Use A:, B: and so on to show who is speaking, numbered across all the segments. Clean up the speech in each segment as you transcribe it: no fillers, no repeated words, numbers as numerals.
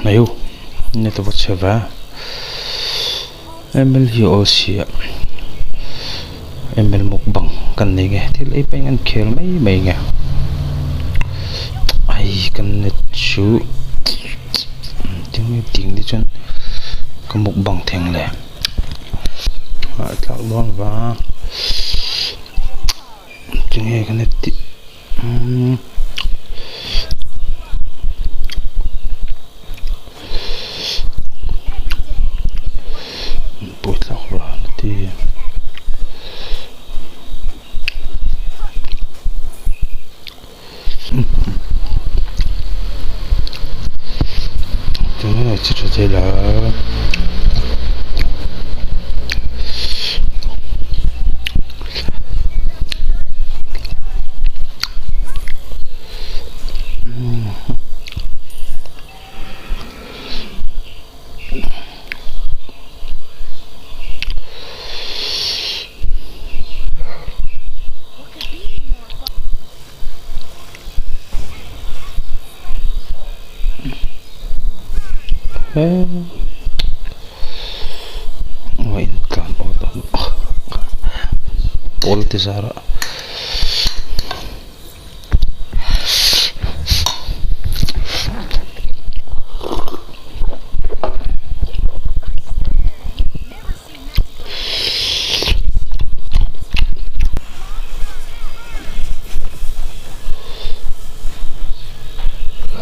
A: Mai u net a va chhe ve a ml hi a awl si a ml mukbang kan nei nge thil ei pawhin an khel mai mai nge ai kan net chu tinge ding te chuan ka mukbang theng le a tlak dawn vang tinge ka net tih umm. Pawi tlak ran a ti. Tunah chi tha thei la. Pawl ti zar a.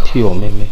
A: Thi awm em em.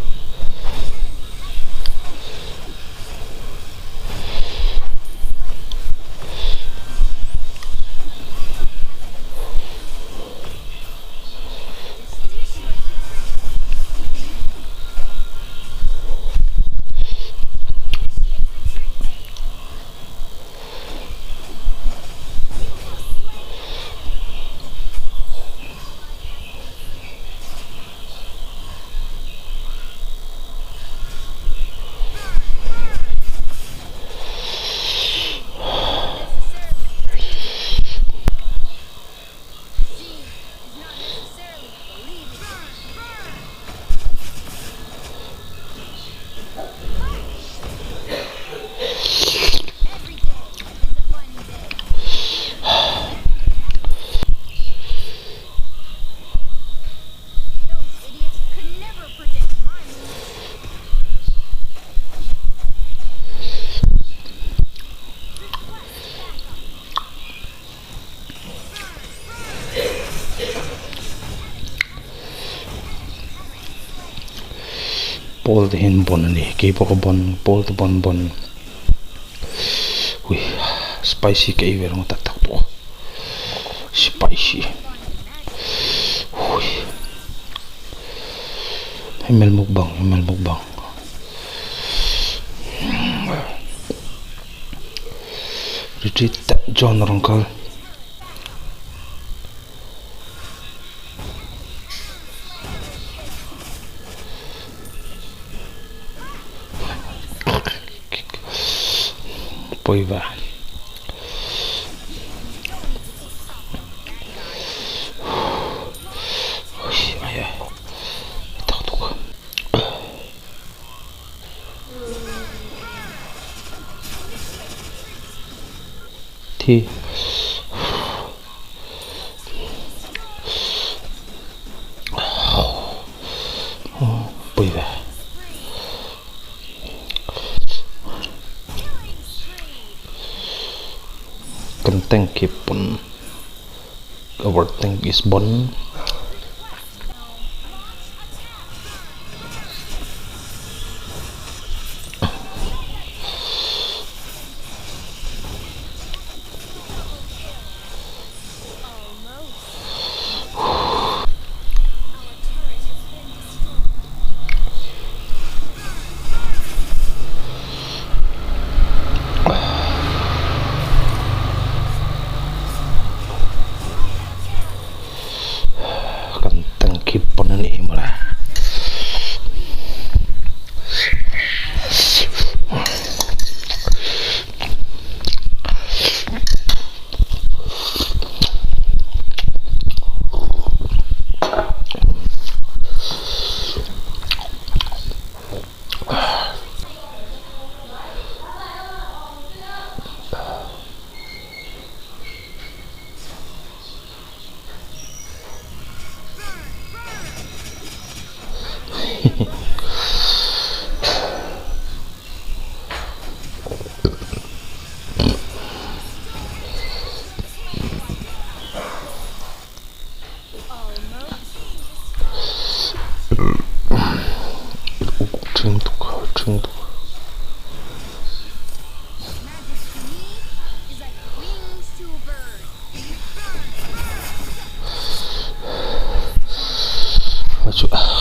A: Pawl te hian bon a ni keipawh ka bon pawl te pawn bon ui spicy ka ei ve ringawt tak tak pawh spicy ui hmel mukbang hmel mukbang. Retreat John a rawn kal. Pawi va. Thi pui ve kan tank hi pawn our tank is bon.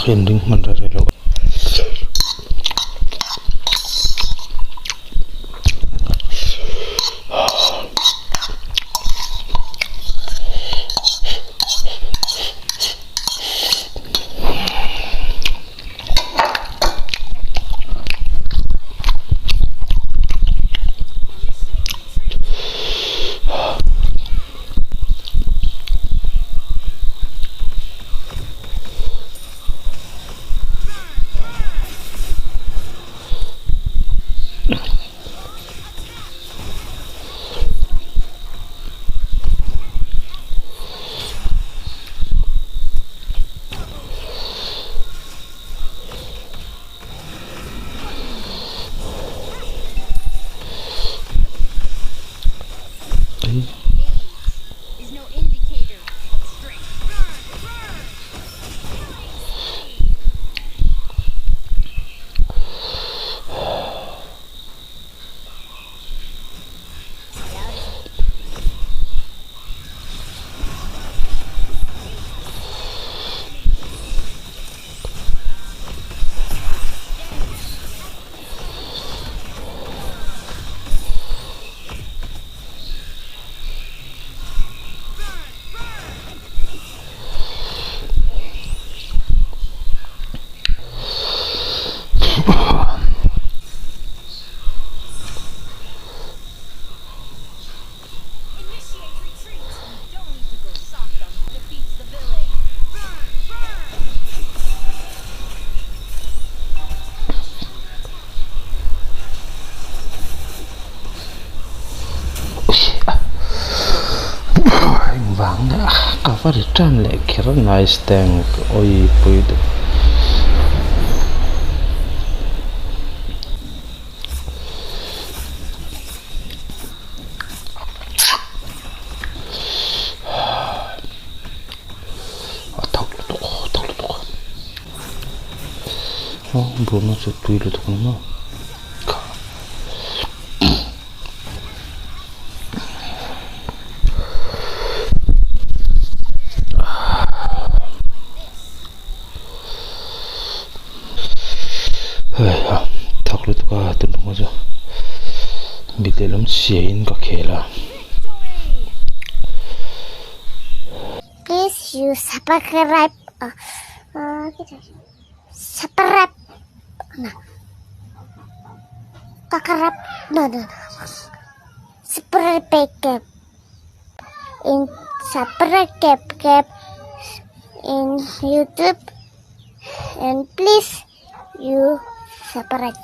A: Ka inring hman rei rei lo. Engvang nge a ka va return leh kher nice tank awi pui duh. A thak lutuk a thak lutuk a burna chu tui lutuk a ni maw kha hei a thak lutuk a tunlung chu mit lehlam chiahin ka khel a.
B: Please you subscribe subscribe subscribe no no subscribe in subscribe in YouTube and please you subscribe.